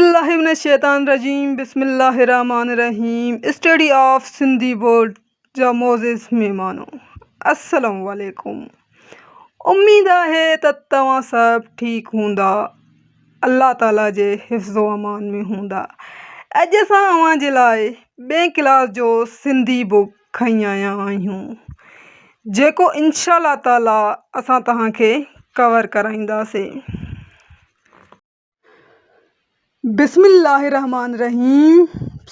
بالله من الشيطان الرجيم بسم الله الرحمن الرحيم اسٽڊي آف سنڌي بورڊ جا معزز مهمانو السلام عليڪم اميد آهي ته توهان سڀ ٺيڪ هوندا الله تعالي جي حفظ و امان ۾ هوندا اڄ اسان اوهان جي لاء ٻئين ڪلاس جو سنڌي بوڪ کڻي آيا آهيون جيڪو انشاء الله تعالي اسان توهان کي ڪور ڪرائينداسين. بسم الله الرحمٰن الرحيم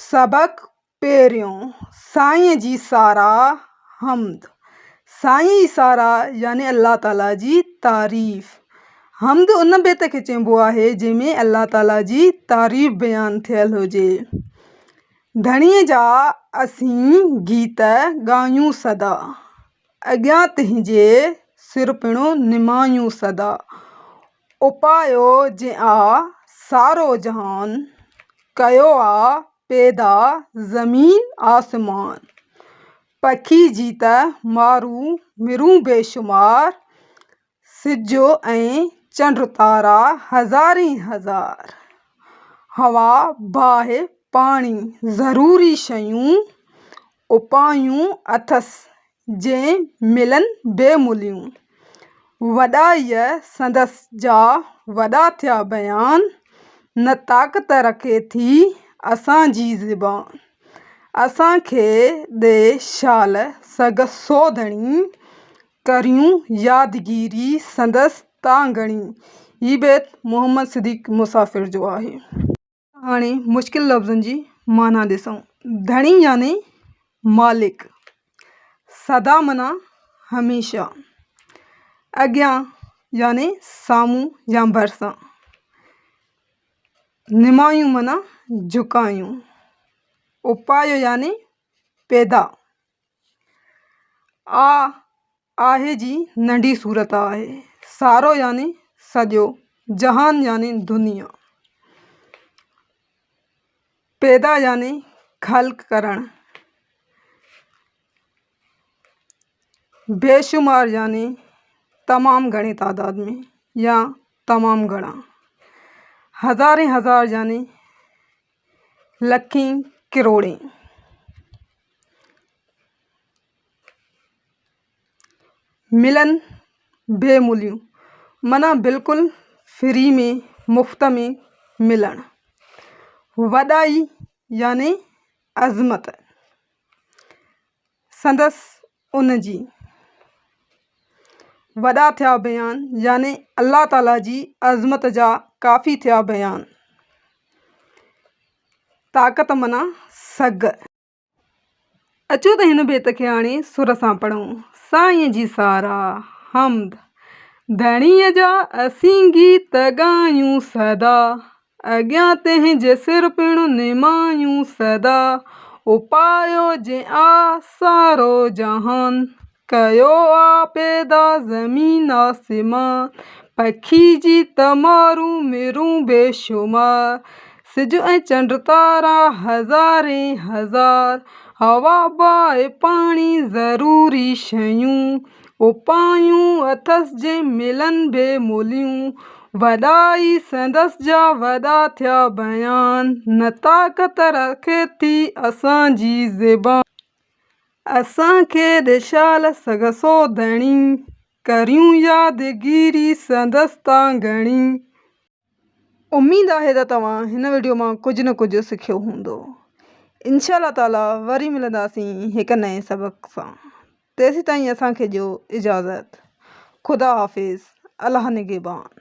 سبق پهريون سائينء جي ساراهه، حمد، سائينء جي ساراهه يعني الله تعاليٰ جي تعريف. حمد ان بيت کي چئبو آهي جنهن ۾ الله تعاليٰ جي تعريف بيان ٿيل هجي. ڌڻيء جا اسين گيت ڳايون سدا. اڳيان تنهنجي سر پڻ نمايون سدا. اپايو جنهن آ سارو جهان، ڪيو آ پيدا زمين آسمان. پکي جيت مارو مرون بيشمار، سج ۽ چنڊ تارا هزارين هزار. هوا باهه پاڻي ضروري شيون، اپايون اٿس جي ملن بي مليون. وڏائيء سندس جا وڏا ٿيا بيان، نه طاقت رکي ٿي اسان جي زبان. اسان کي ڏي شال سگهه سو ڌڻي، ڪريون يادگيري سندس تان گهڻي. هي بيت محمد صديق مسافر جو آهي. هاڻي مشڪل لفظن جي معنيٰ ڏسون. ڌڻي يعني مالڪ، سدا معنيٰ هميشه، اڳيان يعني سامهون يا ڀرسان، نمايون معنيٰ جهڪايون، اپايو يعني پيدا. آ آهي جي ننڍي صورت آهي. سارو يعني سڄو، جهان يعني دنيا. پيدا يعني خلق ڪرڻ. بيشمار يعني تمام گهڻي تعداد ۾ يا تمام گهڻا. هزارين هزار يعني لکين ڪروڙين. ملن بي مليون معنيٰ بلڪل فري ۾ مفت ۾ ملڻ. وڏائي يعني عظمت سندس ان جي. وڏا ٿيا بيان يعني الله تعاليٰ جي عظمت جا ڪافي ٿيا بيان. طاقت معنيٰ سگهه. اچو ته هن بيت کي هاڻي سر سان پڙهون. سائينء جي ساراهه، حمد، ڌڻيء جا اسين گيت ڳايون سدا، اڳيان تنهن جي سر پڻ نمايون سدا، اپايو جنهن آ سارو جهان، ڪيو آ پيدا زمين آسمان، پکي جيت مارون مرون بيشمار، سج ۽ چنڊ تارا هزارين هزار، هوا باهه پاڻي ضروري شيون، اپايون اٿس جي ملن بي موليون، وڏائي سندس جا وڏا ٿيا بيان، نه طاقت رکي ٿي اسان جي زبان. اسان کي ڏي شال سگهه سو ڌڻي، ڪريون يادگيري سندس تان گهڻي. اميد آهي ته توهان هن وڊيو مان ڪجهه نه ڪجهه سکيو هوندو. انشاء الله تعالي وري ملنداسين هڪ نئين سبق سان تيسيتائين اسان کي ڏيو اجازت خدا حافظ الله نگهبان.